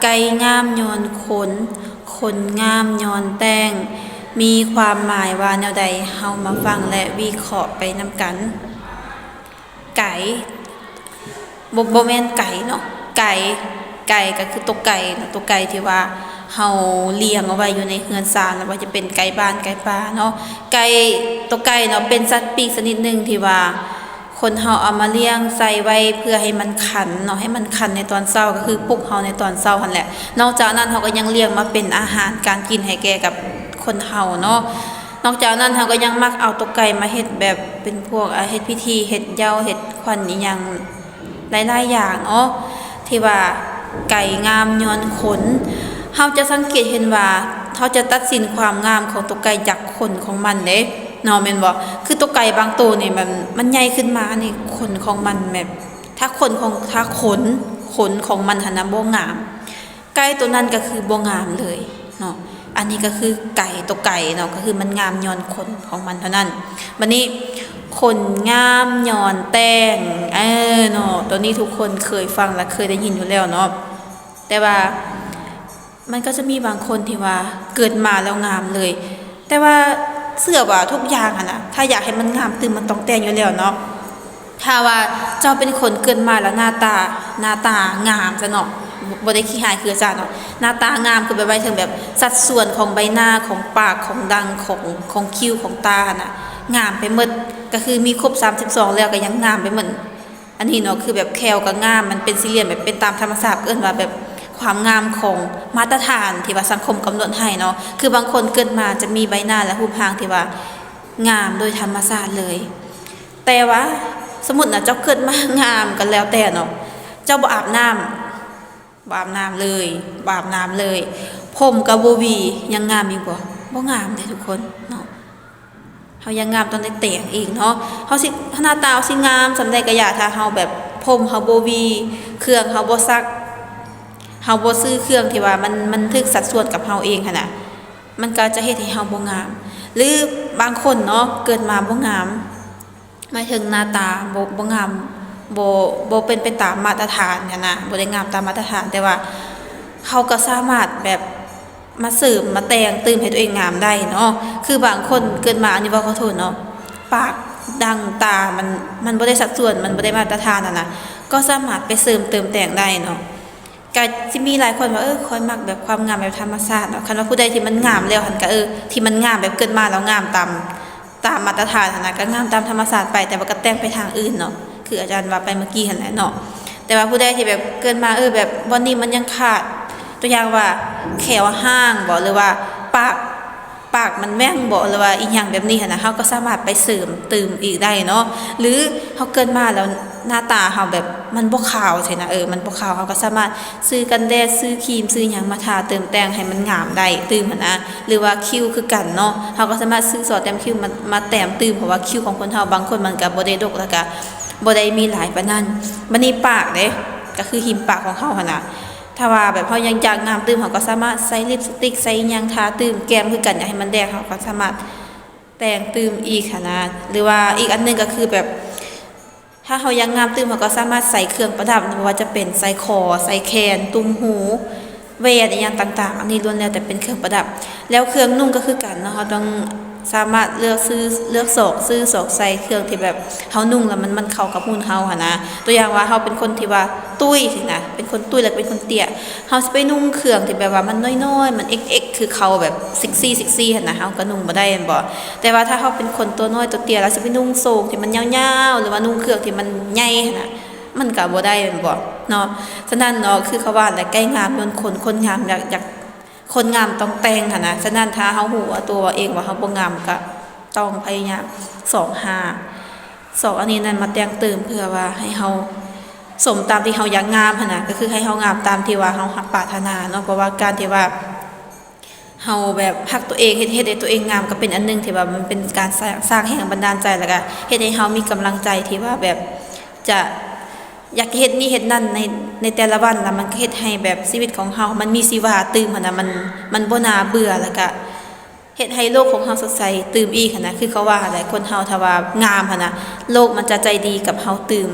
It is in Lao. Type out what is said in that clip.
ໄກ່ງາມຍ້ອນຂົນ, ຂົນງາມຍ້ອນແຕ້ງ, ມີຄວາມໝາຍວ່າແນວໃດ? ເຮົາມາຟັງ ແລະ ວິເຄາະໄປນຳກັນ. ໄກ່ ບໍ່ ບໍ່ແມ່ນໄກ່ເນາະ, ໄກ່ ໄກ່ກໍຄືຕົວໄກ່ເນາະ, ຕົວໄກ່ທີ່ວ່າເຮົາລ້ຽງເອົາໄວ້ຢູ່ໃນເຮືອນຊານ, ບໍ່ວ່າຈະເປັນໄກ່ບ້ານ ໄກ່ປ່າເນາະ. ໄກ່ ຕົວໄກ່ເນາະ ເປັນສັດປີກຊະນິດໜຶ່ງທີ່ວ່າ ຄົນເຮົາເອົາມາລ້ຽງໃສ່ໄວ້ເພື່ອໃຫ້ມັນຂັນເນາະ, ໃຫ້ມັນຂັນໃນຕອນເຊົ້າ ກໍຄືປຸກເຮົາໃນຕອນເຊົ້າຫັ້ນແຫຼະ. ນອກຈາກນັ້ນ ເຮົາກໍຍັງລ້ຽງມາເປັນອາຫານການກິນໃຫ້ແກ່ກັບຄົນເຮົາເນາະ. ນອກຈາກນັ້ນ ເຮົາກໍຍັງມັກເອົາຕົວໄກ່ມາເຮັດແບບເປັນພວກ ອາ ເຮັດພິທີ ເຮັດເຍົາ ເຮັດຂວັນອີ່ຫຍັງ ຫຼາຍໆຢ່າງເນາະ ທີ່ວ່າໄກ່ງາມຍ້ອນຂົນ. ເຮົາຈະສັງເກດເຫັນວ່າ ເຮົາຈະຕັດສິນຄວາມງາມຂອງຕົວໄກ່ຈາກຂົນຂອງມັນເດ້ເນາະ ແມ່ນບໍ່? ຄືຕົວໄກ່ບາງໂຕນີ້ ມັນ ມັນໃຫຍ່ຂຶ້ນມານີ້ ຂົນຂອງມັນແບບ ຖ້າຂົນຂອງ ຖ້າຂົນ ຂົນຂອງມັນຫັ້ນນະບໍ່ງາມ ໄກ່ໂຕນັ້ນກໍຄືບໍ່ງາມເລີຍເນາະ. ອັນນີ້ກໍຄືໄກ່ ຕົວໄກ່ເນາະ ກໍຄືມັນງາມຍ້ອນຂົນຂອງມັນເທົ່ານັ້ນ. ບັດນີ້ ຂົນງາມຍ້ອນແຕ້ງ ເອີເນາະ ໂຕນີ້ທຸກຄົນເຄີຍຟັງ ແລະ ເຄີຍໄດ້ຍິນຢູ່ແລ້ວເນາະ. ແຕ່ວ່າມັນກໍຈະມີບາງຄົນທີ່ວ່າເກີດມາແລ້ວງາມເລີຍ. ແຕ່ວ່າເຊື່ອວ່າທຸກຢ່າງຫັ້ນນະ ຖ້າຢາກໃຫ້ມັນງາມຕື່ມ ມັນຕ້ອງແຕ່ງຢູ່ແລ້ວເນາະ. ຖ້າວ່າເຈົ້າເປັນຄົນເກີດມາແລ້ວໜ້າຕາ ໜ້າຕາງາມຊະເນາະ ບໍ່ ບໍ່ໄດ້ຂີ້ຮ້າຍຄືອາຈານເນາະ, ໜ້າຕາງາມຄືແບບ ໝາຍເຖິງແບບສັດສ່ວນຂອງໃບໜ້າ ຂອງປາກ ຂອງດັງ ຂອງ ຂອງຄິ້ວ ຂອງຕາຫັ້ນນະ ງາມໄປໝົດ ກໍຄືມີຄົບສາມສິບສອງແລ້ວກໍຍັງງາມໄປໝົດ. ອັນນີ້ເນາະ ຄືແບບແຂ້ວກໍງາມ ມັນເປັນສີ່ຫຼ່ຽມແບບເປັນຕາມທຳມະຊາດ ເອີ້ນວ່າແບບຄວາມງາມຂອງມາດຕະຖານທີ່ວ່າສັງຄົມກຳນົດໃຫ້ເນາະ. ຄືບາງຄົນເກີດມາແລ້ວຮູບຮ່າງ ໃບໜ້າ ແລະ ຮູບຮ່າງທີ່ວ່າງາມໂດຍທຳມະຊາດເລີຍ. ແຕ່ວ່າສົມມຸດນະ ເຈົ້າເກີດມາງາມກໍແລ້ວແຕ່ເນາະ ເຈົ້າບໍ່ອາບນ້ຳ ບໍ່ອາບນ້ຳເລີຍ ບໍ່ອາບນ້ຳເລີຍ ຜົມກໍບໍ່ຫວີ ຍັງງາມອີກບໍ່? ບໍ່ງາມເດ້ທຸກຄົນເນາະ. ເຮົາຢາກງາມຕ້ອງໄດ້ແຕ່ງອີກເນາະ. ເຮົາຊິ ໜ້າຕາເຮົາຊິງາມສ່ຳໃດກໍຢ່າ ຖ້າເຮົາແບບ ຜົມເຮົາບໍ່ຫວີ ເຄື່ອງເຮົາບໍ່ຊັກ ເຮົາບໍ່ຊື້ເຄື່ອງທີ່ວ່າມັນ ມັນຖືກສັດສ່ວນກັບເຮົາເອງຫັ້ນນະ ມັນກໍຈະເຮັດໃຫ້ເຮົາບໍ່ງາມ. ຫຼືບາງຄົນເນາະ ເກີດມາບໍ່ງາມ ໝາຍເຖິງໜ້າຕາບໍ່ ບໍ່ງາມ ບໍ່ ບໍ່ເປັນໄປຕາມມາດຕະຖານຫັ້ນນະ ບໍ່ໄດ້ງາມຕາມມາດຕະຖານ ແຕ່ວ່າເຮົາກໍສາມາດແບບມາເສີມມາແຕ່ງຕື່ມໃຫ້ຕົວເອງງາມໄດ້ເນາະ. ຄືບາງຄົນເກີດມາ ອັນນີ້ເວົ້າຂໍໂທດເນາະ ປາກ ດັງ ຕາ ມັນ ມັນບໍ່ໄດ້ສັດສ່ວນ ມັນບໍ່ໄດ້ມາດຕະຖານຫັ້ນນະ ກໍສາມາດໄປເສີມເຕີມແຕ່ງໄດ້ເນາະ. ກະຊິມີຫຼາຍຄົນວ່າ ເອີ ຂ້ອຍມັກແບບຄວາມງາມແບບທຳມະຊາດເນາະ. ຄັນວ່າຜູ້ໃດທີ່ມັນງາມແລ້ວຫັ້ນກະ ເອີ ທີ່ມັນງາມແບບເກີດມາແລ້ວງາມຕາມ ຕາມມາດຕະຖານຫັ້ນນະ ກະງາມຕາມທຳມະຊາດໄປ ແຕ່ວ່າກະແຕ່ງໄປທາງອື່ນເນາະ ຄືອາຈານວ່າໄປເມື່ອກີ້ຫັ້ນແຫຼະເນາະ. ແຕ່ວ່າຜູ້ໃດທີ່ແບບເກີດມາ ເອີ ແບບບ່ອນນີ້ມັນຍັງຂາດ ຕົວຢ່າງວ່າແຂ້ວຮ້າງບໍ ຫຼືວ່າປາກ ປາກມັນແຫວ່ງບໍ ຫຼືວ່າອີ່ຫຍັງແບບນີ້ຫັ້ນນະ ເຮົາກໍສາມາດໄປເສີມຕື່ມອີກໄດ້ເນາະ. ຫຼືເຮົາເກີດມາແລ້ວໜ້າຕາເຮົາແບບມັນບໍ່ຂາວຊີ້ນະ ເອີ ມັນບໍ່ຂາວ ເຮົາກໍສາມາດຊື້ກັນແດດ ຊື້ຄຣີມ ຊື້ຫຍັງມາທາເຕີມແຕ່ງໃຫ້ມັນງາມໄດ້ຕື່ມຫັ້ນນະ. ຫຼືວ່າຄິ້ວຄືກັນເນາະ ເຮົາກໍສາມາດຊື້ຊໍແຕ້ມຄິ້ວມາ ມາແຕ້ມຕື່ມ ເພາະວ່າຄິ້ວຂອງຄົນເຮົາບາງຄົນມັນກໍບໍ່ໄດ້ດົກ ແລ້ວກໍບໍ່ໄດ້ມີຫຼາຍປານນັ້ນ. ບັດນີ້ປາກເດ້ ກໍຄືຮິມປາກຂອງເຮົາຫັ້ນນະ ຖ້າວ່າແບບເຮົາຍັງຢາກງາມຕື່ມ ເຮົາກໍສາມາດໃສ່ລິບສະຕິກ ໃສ່ຫຍັງທາຕື່ມ ແກ້ມຄືກັນ ຢາກໃຫ້ມັນແດງ ເຮົາກໍສາມາດແຕ່ງຕື່ມອີກຫັ້ນນະ. ຫຼືວ່າອີກອັນໜຶ່ງກໍຄືແບບ ຖ້າເຮົາຢາກງາມຕື່ມ ເຮົາກໍສາມາດໃສ່ເຄື່ອງປະດັບ ບໍ່ວ່າຈະເປັນສາຍຄໍ ສາຍແຂນ ຕຸ້ມຫູ ແຫວນ ອີ່ຫຍັງຕ່າງໆ ອັນນີ້ລ້ວນແລ້ວແຕ່ເປັນເຄື່ອງປະດັບ. ແລ້ວເຄື່ອງນຸ່ງກໍຄືກັນເນາະ ເຮົາຕ້ອງສາມາດເລືອກຊື້ ເລືອກຊອກຊື້ຊອກໃສ່ເຄື່ອງທີ່ແບບເຮົານຸ່ງແລ້ວມັນ ມັນເຂົ້າກັບຫຸ່ນເຮົາຫັ້ນນະ. ຕົວຢ່າງວ່າເຮົາເປັນຄົນທີ່ວ່າຕຸ້ຍຊີ້ນະ ເປັນຄົນຕຸ້ຍ ແລ້ວກໍເປັນຄົນເຕ້ຍ ເຮົາຊິໄປນຸ່ງເຄື່ອງທີ່ແບບວ່າມັນນ້ອຍໆ ມັນເອັກໆ ຄືເຂົາແບບເຊັກຊີ ເຊັກຊີຫັ້ນນະ ເຮົາກໍນຸ່ງບໍ່ໄດ້ແມ່ນບໍ່? ແຕ່ວ່າຖ້າເຮົາເປັນຄົນຕົວນ້ອຍຕົວເຕ້ຍ ແລ້ວຊິໄປນຸ່ງໂສ້ງທີ່ມັນຍາວໆ ຫຼືວ່ານຸ່ງເຄື່ອງທີ່ມັນໃຫຍ່ຫັ້ນນະ ມັນກໍບໍ່ໄດ້ແມ່ນບໍ່ເນາະ? ສະນັ້ນເນາະ ຄືເຂົາວ່າແຫຼະ ໄກ່ງາມຍ້ອນຂົນ ຄົນງາມຢາກ ຢາກ ຄົນງາມຕ້ອງແຕ່ງຫັ້ນນະ. ສະນັ້ນຖ້າເຮົາຮູ້ວ່າຕົວເອງວ່າເຮົາບໍ່ງາມ ກໍຕ້ອງພະຍາຍາມຊອກຫາ ຊອກອັນນີ້ນັ້ນມາແຕ່ງຕື່ມ ເພື່ອວ່າໃຫ້ເຮົາສົມຕາມທີ່ເຮົາຢາກງາມຫັ້ນນະ ກໍຄືໃຫ້ເຮົາງາມຕາມທີ່ວ່າເຮົາຮັກປາດຖະໜາເນາະ. ເພາະວ່າການທີ່ວ່າເຮົາແບບຮັກຕົວເອງ ເຮັດ ເຮັດໃຫ້ຕົວເອງງາມ ກໍເປັນອັນໜຶ່ງທີ່ວ່າມັນເປັນການສ້າງ ສ້າງແຮງບັນດານໃຈ ແລ້ວກໍເຮັດໃຫ້ເຮົາມີກຳລັງໃຈທີ່ວ່າແບບຈະ ຢາກເຮັດນີ້ເຮັດນັ້ນໃນ ໃນແຕ່ລະວັນ ແລ້ວມັນກໍເຮັດໃຫ້ແບບຊີວິດຂອງເຮົາມັນມີຊີວາຕື່ມຫັ້ນນະ ມັນ ມັນບໍ່ໜ້າເບື່ອ ແລ້ວກະເຮັດໃຫ້ໂລກຂອງເຮົາສົດໃສຕື່ມອີກຫັ້ນນະ. ຄືເຂົາວ່າຫັ້ນແຫຼະ ຄົນເຮົາຖ້າວ່າງາມຫັ້ນນະ ໂລກມັນຈະໃຈດີກັບເຮົາຕື່ມ